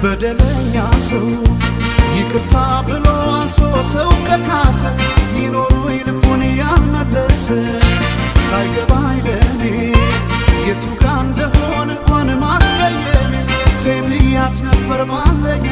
በደለኛ ሰው ይቅርታ ብሎ አንሶ ሰው ከካሰ ይኖሩ ልቡን ያልመለሰ ሳይገባኝ ለኔ የቱ ጋ እንደሆነ እንኳን ማስቀየሜ ሴብያት ነበር ባለኛ።